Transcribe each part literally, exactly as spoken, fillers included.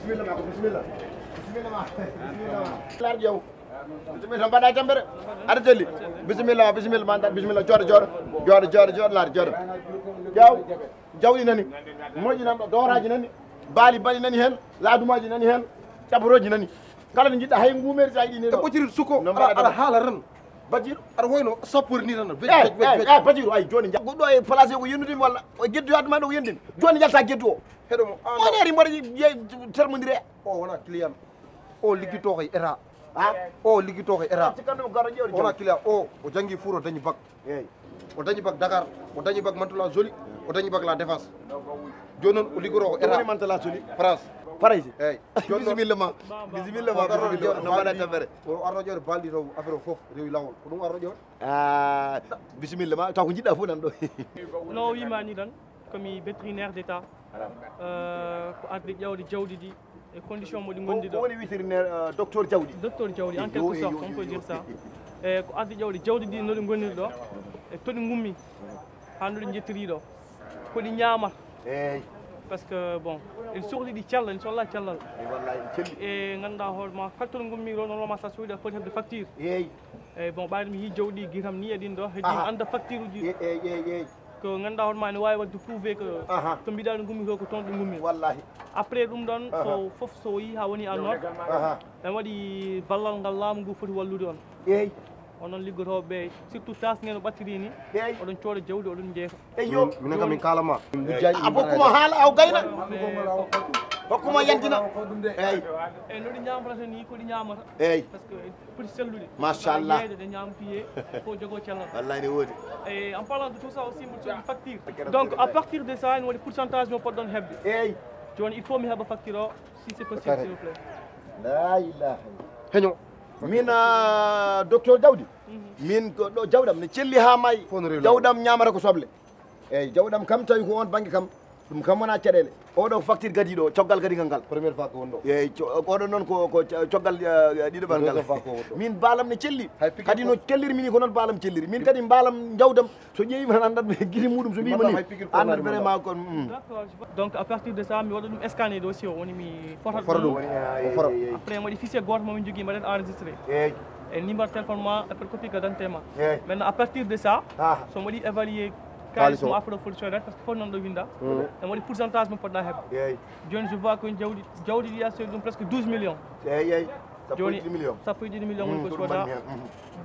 Bisimilla ma ko bisimilla. Bisimilla ma. Bisimilla ma. Laar ƴeew. Bisimilla, mbaɗa e tampere. Aɗa selli. Bisimilla ma, bisimilla ma, bisimilla. Jooɗo, jooɗo. Jooɗo, jooɗo, jooɗo, laar, jooɗo. Ƴeew. Jawɗi nani. Moƴƴi nan ɗo, dooraaji nani. Baali baɗi nani heen. Laadumaaji nani heen. Caporooji nani. Kala no njiɗɗa hay ngumeeri sa yiɗi ni ɗo. E ɓoccirir suko, aɗa haala tan. Badiru, aɗa woyno sappoori ni tan. Wej, wej, wej, wej. Badiru, ay, jooni nja-, goɗɗo e place o ko yennudimi walla o geddu yaade ma ɗo ko yendin. Jooni njalta geddu o. Heɗo mo, an o neeri mboɗo termodire. O wona client. O liggito ko e état. Ha? O liggito ko e état. Cikkanno mo garo ƴeewde. O wona client. O, o janngi fuuro, dañi bac. Eey. O dañi bac Dakar, o dañi bac Mantes-la-Jolie, o dañi bac La Défense. Jooni noon o liggotoo ko état. Woni Mantes-la-Jolie? France. Farayse? Eey. Jooni noon bisimilla ma. Bisimilla ma, o arno bisimilla. Ƴeewde no mbaɗa balɗi, tampere? O arno ƴeewde balɗi taw affaire o fof rewi laawol. Ko ɗum arno ƴeewde? Ah, bisimilla ma. Taw ko njiɗɗa fof nan ɗo. No o wiima ni tan, komi vétérinaire d'état. Euh, ko arde ƴeewde jawdi ndi e condition mo ɗi ngondi ɗo. Ko woni vétérinaire, euh, docteur jawdi? Docteur jawdi, en quelque sorte, on peut dire ça. E ko arde ƴeewde jawdi ndi no ɗi ngoniri ɗo, e to ɗi ngummi, haa no ɗi njettiri ɗo. Ko ɗi ñaamata. Eey. Parce que, bon, ene sohli ɗi cellal, ene sohla cellal. Eey, wallahi, ene celli. E ngannduɗaa hoore ma, facture ngummi ɗo, normalement, sa soodi a foti heɓde facture. Eey. Eey, bon, ɓayde mi yii jawdi gitam ni e ɗin ɗo, heddi mi annda facture uji. Eey, eey, eey, eey. Ko ngannduɗaa hoore ma ene waawi waɗde prouvé que to mbiɗa ɗo ngummi ko, ko toon ɗo ngummi. Wallahi. Après ɗum ɗon, so fof so yii haa woni en ordre, en waɗi ballal ngal laamu ngu foti wallude on. Eey. Onon liggotooɓe ɓe, surtout tasnge no ɓattiri ni, eey, oɗon cooda jawdi, oɗon njeeya. Eey, yo. Minen kam min kaalama. Min ngujjaani. A hokkuma haala, aw gayna. Hokkuma yantina. Eey. Eey, no ɗi ñaamata ni, ko ɗi ñaamata. Eey. Parce que poti sellude. Machallah. Yeeyde ɗe ñaama piye, fof jogoo cellal. Wallahi ne woodi. Et en parlant de tout ça aussi, mboɗo sohli facture. Donc, à partir de ça, ene waɗi pourcentage mo poɗɗon heɓde. Eey. Jooni, il faut mi heɓa facture o, si c'est possible, s'il vous plaît. La ilaha illallah. Heño. Min, ah, docteur Jawdi. Mhm. Min ko ɗo jawɗam ne celli haa maayi. Fof no rewi laawol. Jawɗam ñaamata ko soble. Eey, jawɗam kam tawi ko on bannge kam, ɗum kam wonaa caɗeele. Oɗo facture gadiiɗo, coggal gadigal ngal. Première fois ko woni ɗo. Eey, co-, oɗo noon ko, ko ca-, coggal, eh, ɗiɗaɓal ngal. Deuxième fois ko woni ɗo. Min baalam ne celli. Hay piquet. Kadi no celliri min ko noon baalam celliri. Min kadi mbaalam jawdam, so ƴeewi tan anndat gite muɗum, so wiima ni, anndat vraiment kon, mm. D'accord, je vois. Donc, à partir de ça, mi waɗa ɗum scanner ɗo, si o woni mi fota ɗum. Fota ɗum. Eey, eey, eey. Après, mi waɗi fichier gooto mo min njogii, mbaɗen enregistré. Eey. E numéro téléphone ma, après copie d'identité ma. Eey. Maintenant, à partir de ça, so mi waɗi évaluer kaalis mo affaire fonctionnaire, parce que fof noon ɗo winda. Mm. Ene waɗi pourcentage mo poɗɗa heɓde. Eey. Jooni, je vois que jawdi, jawdi ɗi a soodi ɗum presque douze millions. Eey, eey. Jooni, sappo e ɗiɗi millions. Sappo e ɗiɗi millions woni ko soda.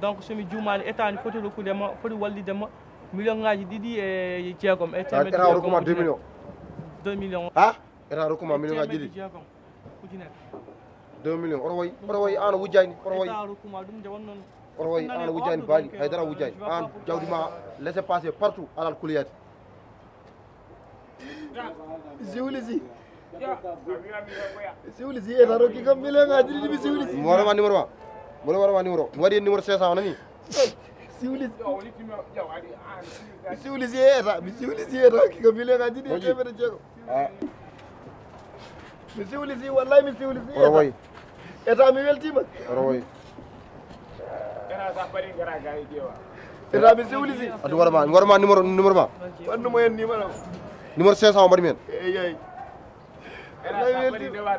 Donc, so mi juumaani, état ne foti rokkude ma, foti wallide ma million ngaaji ɗiɗi e jeegom e teemedde jeegom. État rokkuma deux millions. Deux millions. Ha? État rokkuma million ngaaji ɗiɗi. Teemedde jeegom ujunere. Deux millions. Oto wayi, oto wayi, aan a wujjaani, oto wayi. État rokkuma ɗum, nde won noon. Oto wayi, aan a wujjaani baali, haydara a wujjaani. Aan jawdi ma laissez-passer partout, alal kuliyaati. Mi siwli si. Mi siwli si, état rokki kam million ngaaji ɗiɗi, mi siwli si. Mi waɗa ma numéro ma. Mi waɗa ma numéro. Mi waɗi numéro cinq cent o, nani? Siwli si. Mi siwli si, état. Mi siwli si, état rokki kam million ngaaji ɗiɗi e teemedde jeegom. Ah. Mi siwli si, wallahi mi siwli si. Oto wayi. État, mi weltiima. Oto wayi. État, mi siwli si. Adu, waɗa ma, waɗa ma numéro, numéro ma. Wannu mo heen numéro. Numéro cinq cent o mbaɗi mi heen. Eey, eey. Wallahi mi weltiima.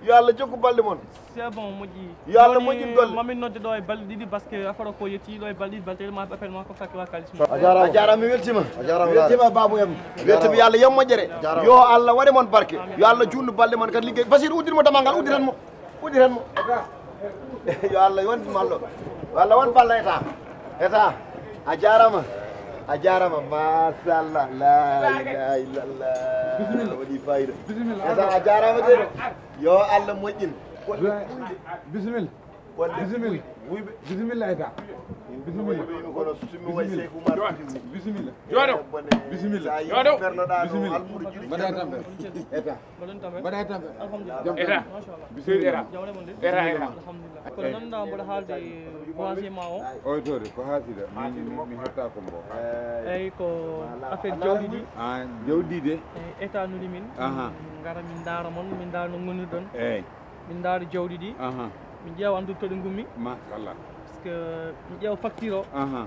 Yo Allah jokku balɗe mon. C'est bon, moƴƴi. Yo Allah moƴƴin golle. Mamin nodde ɗo e balɗe ɗiɗi, parce que affaire o ko yetti ɗo e balɗe ɗiɗi, balɗe tati ma appel ma ko fakki wa kalis. A jaaraama. A jaaraama, mi weltiima. A jaaraama. Mi weltiima, babu em. A jaaraama. Weltiima, yo Allah yam moƴƴere. A jaaraama. Yo Allah waɗe mon barke. Amin. Yo Allah juutnu balɗe mon kadi liggey. Basir, uddin mo damal ngal, udditan mo. Udditan mo. Yo Allah yontin mo Allah. Yo Allah won balla état. État. A jaaraama. A jaaraama. Machallah. La ilaha illallah. Bisimilla. Waɗi fayida. Bisimilla. État, a jaaraama de. Yo Allah moƴƴin. Bisimilla. Bisimilla. Wuyɓe. Bisimilla, état. Bisimilla. Bisimilla. Bisimilla. Jooɗo. Bisimilla. Jooɗo. Bisimilla. Mbaɗa e tampere. État. Mbaɗa e tampere. Alhamdulillah. État. Bisimilla. État, état. Alhamdulillah. Kono noon, mboɗo haalde boulanger ma o. Oy, toode, ko haasida. Mi, mi, mi heɓta ko mbo. Eyi, ko affaire jawdi ndi. Ah, jawdi de. Eyi, état nuli min. Aha. Min ngara, min ndaara mon, min ndaara no ngonirɗon. Eyi. Min ndaara jawdi ndi. Aha. Min ƴeewa anndude to ɗi ngummi. Machallah. Parce que min ƴeewa facture o. Aha.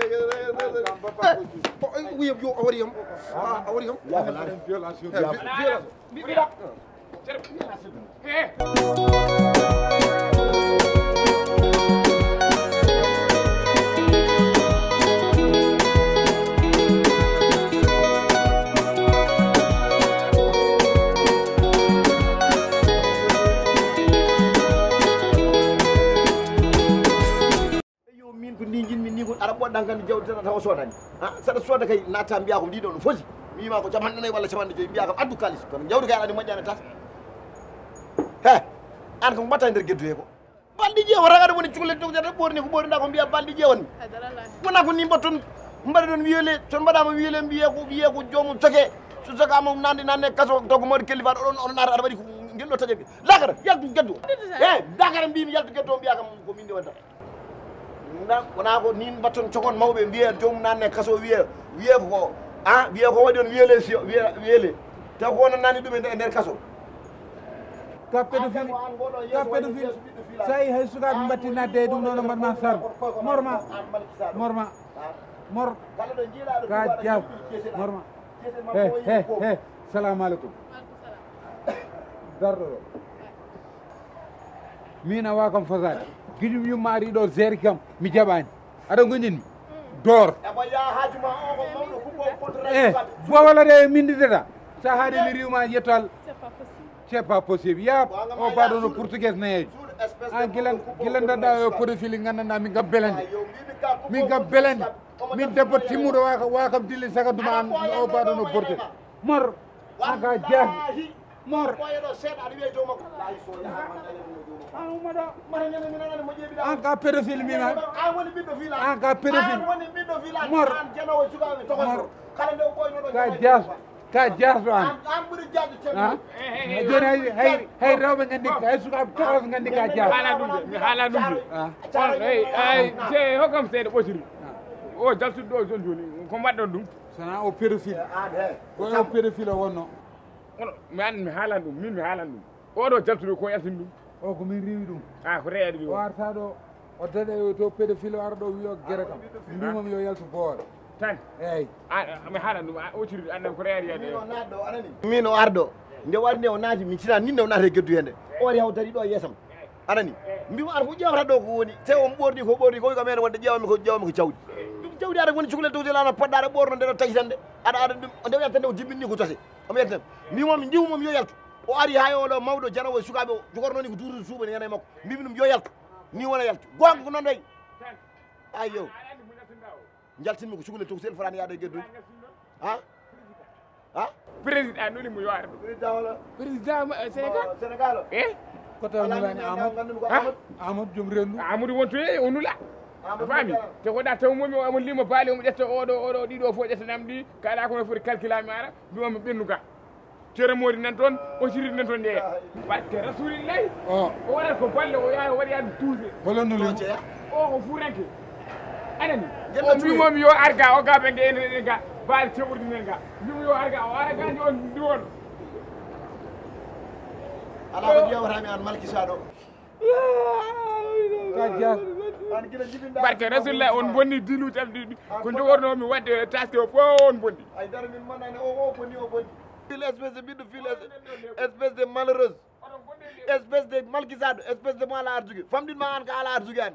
Wiyam yo a wari yam. A wari yam. Violation. Yo min ko ndi jinmi ni ko ara ɓoɗɗan kan jawdi tan tawa sodani. Ha, saɗa soda kay natta mbiya ko ndi ɗo no foti. Mi wima ko capanɗe nayi walla capanɗe joyi mbiya kam addu kalis kono jawdi kay alani moƴƴani tas. He, an ko mbatta e nder geddu he ko. Balɗi jeewa ragata woni cukalel togdata ɓorni ko ɓorni ko mbiya balɗi jeewa ni. Wona ko ni mbatton mbaɗa ɗon wiyele ton mbaɗama wiyele mbiye ko wiye ko joomum soke. So sokama nande nande kaso taw ko mawɗo kellifaɗo oɗon oɗon ara aɗa waɗi ko ngel ɗo taƴa lakara yaltu geddu. E dakara mbimi yaltu geddu o mbiya kam ko min nde wonta. Wona, wona ko nin mbatton cokon mawɓe mbiye joomum nanne kaso wiye, wiye ko, a, wiye ko waɗi on wiyele si, wiye, wiyele. Taw ko wonon nani ɗum e nder, e nder kaso. Ka pédophile, ka pédophile. Sa yi hay sukaaɓe mbatti nadde e ɗum ɗo no mbaɗma sar. Morma, morma, mor. Ka jas, morma. He, he, he. Salamu alaikum. Darɗo ɗo. Min a wa kam fasaade. Giɗum yumma ari ɗo zeri kam mi jaɓani. Aɗa goñin mi. Dor. E, bo wala de min didata. Sa haade mi riwma yettal. C'est pas possible. Ya, o baɗo no portugais na yeejo. An gilan, gilan dada o pédophile nganndanɗa min kam belande. Min kam belande. Min debbo timmuɗo wa, wa kam dilli saka duma an o baɗo no portugais. Mor. An ka jas. Mor. An ka pédophile min an. An ka pédophile. Mor. Mor. Ka jas. Ka jasɗo an. A joni hay, hay, hay rewɓe nganndi, hay sukaaɓe tokoso nganndi ka jasɗo. Haala ɗum de, mi haala ɗum de. Ah. On, ey, ey, je hokkam seeɗa ɓociri. O jaltuɗo ɗo joni joni, ko mbaɗɗon ɗum? Sona o pédophile. Ko o pédophile o wonno. Kono mi an mi haalan ɗum, min mi haalan ɗum. Oɗo jaltuɗo ko yaltin ɗum? O ko min riwi ɗum. Ah, ko reyade ɗum. O arta ɗo, o daɗa o to pédophile o ara ɗo wiyo gere kam. Mbimam yo yaltu booro. Tan. Eyyi. A, a, mi haalan ɗum, a, o ciri, annan ko reyade yade. Min o naatɗo, anani? Min o arɗo. Nde waɗi nde o naati, min cina nin nde o naata e geddu hende. O ari haw dari ɗo e yeesam. Anani? Mbimo ara ko ƴeewata ɗo ko woni. Te on ɓorni ko ɓorni ko, wiy kam en wonde ƴeewami ko, ƴeewami ko jawdi. Ɗum jawdi ara woni cukalel tawde lana poɗɗa aɗa ɓorno nde ɗo tawi tan de. Aɗa, aɗa ɗum, o nde o yalta nde o jimbinni ko tase. Omo yalta tan. Mbimomi, njiwmomi yo yaltu. O ari ha e oɗo mawɗo jarawo e sukaaɓe o, jogornoo ni ko duudude suuɓe ne yana e makko. Mbimi ɗum yo yaltu. Ni wona yaltu. Goonga ko noon wayi. Ayyo. Njaltinmi ko cukalel tokosel fotaani yaade e gedduɗi. Ha? Ha? Président nuli mo yo ar ɗo. Président wala? Président, eh, Sénégal. Sénégal. Eh? Ko taw nulani Amadou? Ha? Amadou joom rendu. Amadou wonto e o nula. A faami? Te ko ɗa taw momi o Amadou limo baali omo ƴetta oɗo, oɗo, ɗiɗo fof ƴettanam ɗi. Kala ko no foti calculami ara. Mbimomi ɓennuga. Cere moodi nan toon, o sirri nan toon nde. Barke Rasulillahi. O. O waɗat ko balle, o yaha, o waɗi yaade tuuse. Holo nuli mo? O ko fuuranke. Anani? O mbimomi yo arga, o gaɓe nde ene, ene ga. Baali cewrdi nen ga. Mbimo yo arga, o ara ga ndi on, ndi on. Ala ko ƴeewata mi an Malki Saɗo. Ka jas. Barke Rasulullah, on bonni dilu tam di, ko jogorno mi wadde taske o fof on bonni. Ay dara min manani o, o bonni, o bonni. Fil espèce de biddu, fil espèce de malheureuse. Espèce de malkisaɗo, espèce de mo ala arsugue. Famɗin ma an ka ala arsugue an.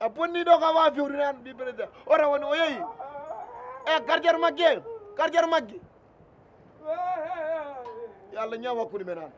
A bonni ɗo ka wa fewri nan bi président. Ora woni o yeyi. E quartier Makke, quartier Makke. Yo Allah ñaw hakkunde men an.